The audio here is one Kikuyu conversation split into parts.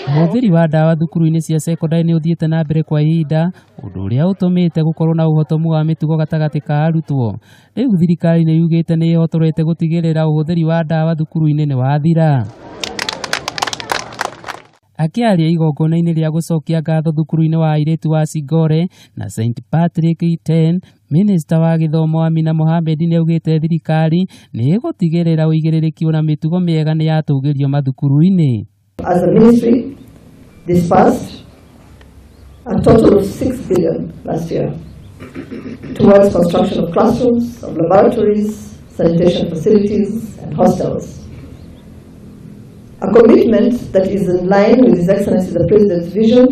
Ũhũthĩri wa ndawa thukuru-inĩ cia cekondarĩ nĩ ũthiĩte na mbere kwa ihinda, ũndũ ũrĩa ũtũmĩte gũkorwo na ũhotomu wa mĩtugo gatagatĩ ka arutwo. Rĩu thirikari nĩ yugĩte nĩ ĩhotorete gũtigĩrĩra ũhũthĩri wa ndawa thukuru-inĩ nĩ wathira. Akĩaria igongona-inĩ rĩa gũcokia ngatho thukuru-inĩ wa airĩtu wa Singore na St Patrick 10, Minista wa gĩthomo Amina Mohamed nĩ augĩte thirikari nĩ ĩgũtigĩrĩra ũigĩrĩrĩki na mĩtugo mĩega nĩ yatũgĩrio mathukuru-inĩ. As a ministry, disbursed a total of 6 billion last year towards construction of classrooms, of laboratories, sanitation facilities, and hostels. A commitment that is in line with His Excellency the President's vision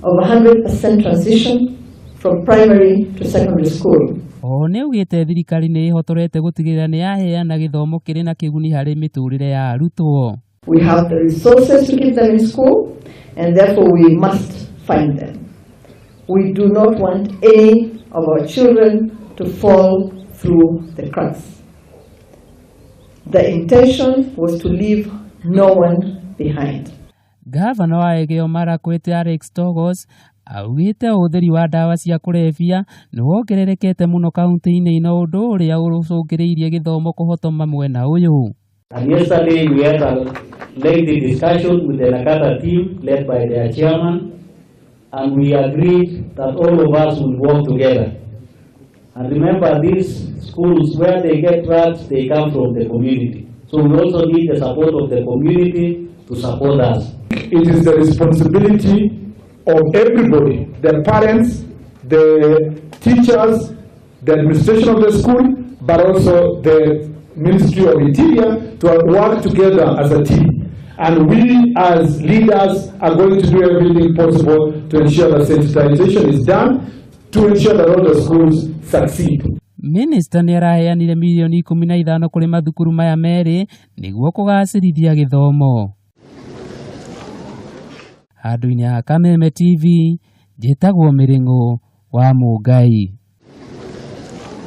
of 100% transition from primary to secondary school. Oho nĩ augĩte thirikari nĩ ĩhotorete gũtigĩrĩra nĩ yaheana gĩthomo kĩrĩ na kĩguni harĩ mĩtũrĩre ya arutwo. We have the resources to keep them in school, and therefore we must find them. We do not want any of our children to fall through the cracks. The intention was to leave no one behind. Gavana wa Elgeyo Marakwet Alex Togos augĩte ũhũthĩri wa ndawa cia kũrebia nĩ wongererekete mũno kaunti-inĩ ĩno, ũndũ ũrĩa ũcũngĩrĩirie gĩthomo kũhotoma mwena ũyũ. And yesterday we had a lengthy discussion with the Nakata team led by their chairman, and we agreed that all of us would work together. And remember, these schools, where they get drugs, they come from the community. So we also need the support of the community to support us. It is the responsibility of everybody, the parents, the teachers, the administration of the school, but also the Ministry of Interior to work together as a team. And we as leaders are going to do everything possible to ensure that sensitization is done, to ensure that all the schools succeed. Minista nĩ araheanire mirioni 15 kũrĩ mathukuru maya merĩ nĩguo kũgacĩrithia gĩthomo. Handũ-inĩ ha Kameme TV, njĩtagwo Mĩrĩng'ũ wa Mũngai.